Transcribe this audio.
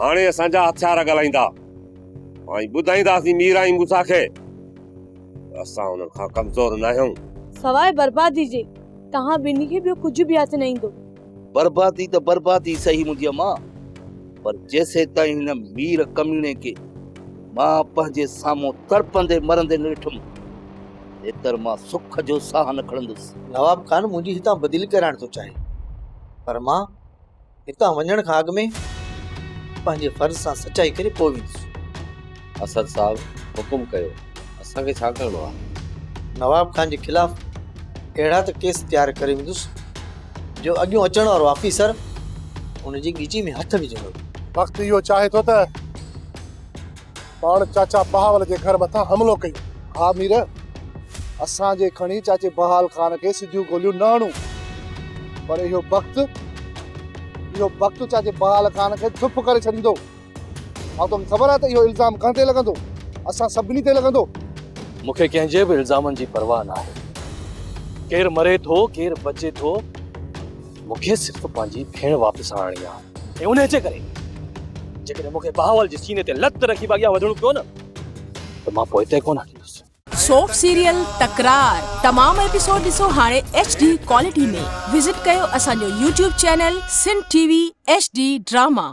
هاڻي اسان جا هٿيار ڳالهائيندا ۽ ٻڌائينداسين مير ۽ موسيٰ کي ته اسان انهن کان ڪمزور ناهيون. سواء بربادي جي توهان ٻنهي کي ٻيو ڪجهه به هٿ نه ايندو. بربادي ته بربادي سهي منهنجي امان، پر جيسيتائين هن مير ڪميڻي کي مان پنهنجي سامهون تڙپندي مرندي نه ڏٺم، تيتر مان سک جو ساهه نه کڻندس. نواب خان منهنجي هتان بدلي ڪرائڻ ٿو چاهي، پر مان هتان وڃڻ کان اڳ ۾ پنهنجي فرض سان سچائي ڪري پوء ويندس. اسد صاحب حڪم ڪيو، اسان کي ڇا ڪرڻو آهي؟ نواب خان جي خلاف اهڙا ته ڪيس تيار ڪري ويندس جو اڳيون اچڻ وارو آفيسر ان جي ڳچي ۾ هٿ وجهندو. وقت اهو چاهي ٿو ته پاڻ چاچا بهاول جي گهر مٿان حملو ڪيون. ها مير، اسان جي کڻي چاچي بهال خان کي سڌيون گوليون نه هڻون، پر اهو بخت، اهو بخت چاچي بهال خان کي ڌپ ڪري ڇڏيندو. ها توکي خبر آهي ته اهو الزام ڪنهن تي لڳندو؟ اسان سڀني تي لڳندو. مون کي ڪنهن جي به الزامن جي پرواهه ناهي. ڪير مري ٿو، ڪير بچي ٿو، مون کي صرف پنهنجي ڀيڻ واپس آڻڻي آهي ۽ انهيء جي ڪري جيڪڏهن مون کي بهاول جي سيني تي لت رکي به اڳيان وڌڻو پيو نه ته مان پوئتي ڪونه هٽندس. سوپ سيريل تڪرار تمام ايپيسوڊ ڏسو هاڻي ايڇ ڊي ڪوالٽي ۾ وزٽ ڪيو اسان جو YouTube channel Sindh T V H D drama.